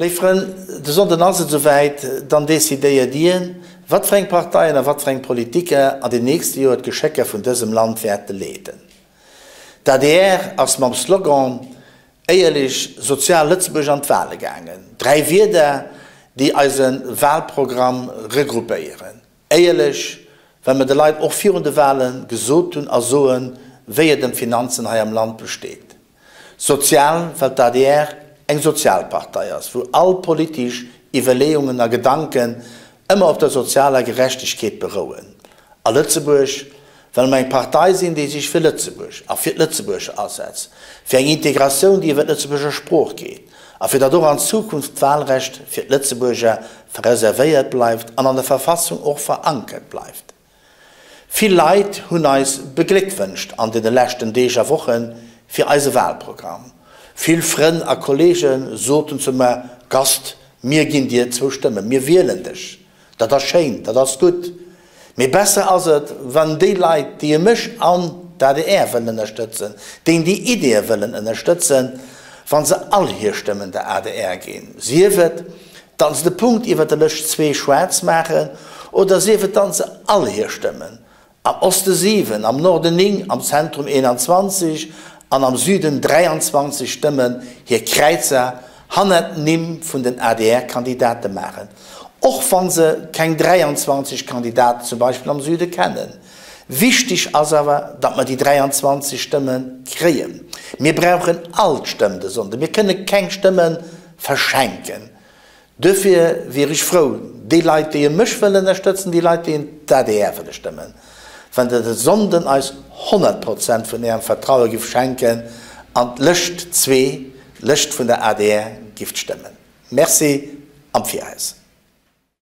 Léif Frënn, de Sonnden ass et esouwäit, dann decidéiert Dir, wat fir eng Parteien a wat fir eng Politiker an den nächste Joer d'Geschécker vun dësem Land wäerte leeden. D'adr ass mam Slogan Éierlech, sozial Lëtzebuerg an d'Wale gaangen. Dräi Wierder, déi eise Walprogramm regroupéieren. Éierlech, well mer de Leit och virun de Wale gesot hunn a soen, wéi et ëm d'Finanzen hei am Land besteet. Sozial, well d'ADR eng sozial Partei ass, wou all politesch Iwwerleeungen a Gedanken ëmmer op der sozialer Gerechtegkeet berouen. A Lëtzebuerg, well mer eng Partei sinn, déi sech fir Lëtzebuerg a fir d'Lëtzebuerger asetzt, fir eng Integratioun, déi iwwer d'Lëtzebuerger Sprooch geet a fir datt och an Zukunft d'Wahlrecht fir d'Lëtzebuerger reservéiert bleift an an der Verfassung och verankert bleift. Vill Leit hunn eis begléckwënscht an deene leschten Deeg a Woche fir eise Wahlprogramm. Vill Frënn a Kollege soten zu mer, Gast, mir ginn dir zwou Stëmmen, mir wielen dech. Dat ass schéin, dat ass gutt. Mee besser ass et, wann déi Leit, déi e mech an d'ADR wëllen ënnerstëtzen, déi déi Ideeë wëllen ënnerstëtzen, wa se all hir Stëmmen der adr ginn, sief et, Datt se de Punkt iwwer der Lëscht zwee schwaarz maachen, oder sief et datt se all hir Stëmmen, am Oste 7, am Norden 9, am Zentrum 21 an am Süden 23 Stëmmen, hir Kräizer hannert d'Nimm vun den ADR-Kandidate maachen, och wa se keng 23 Kandidaten zum Beispill am Süde kennen. Wichteg ass awer, datt mer déi 23 Stëmme kréien. Mir brauchen all d'Stëmm de Sonnden. Mir kënne keng Stëmme verschenken. Duerfir wier ech frou, déi Leit, déi e mech wëllen ënnerstëtzen, déi Leit, déi en d'ADR wëlle stëmmen, wann Der de Sonnden eis 100 Prozent vun Ärem Vertraue gift schenken an d'Lëscht zwee, d'Lëscht vun der adr, gift stëmmen. Merci am Viraus.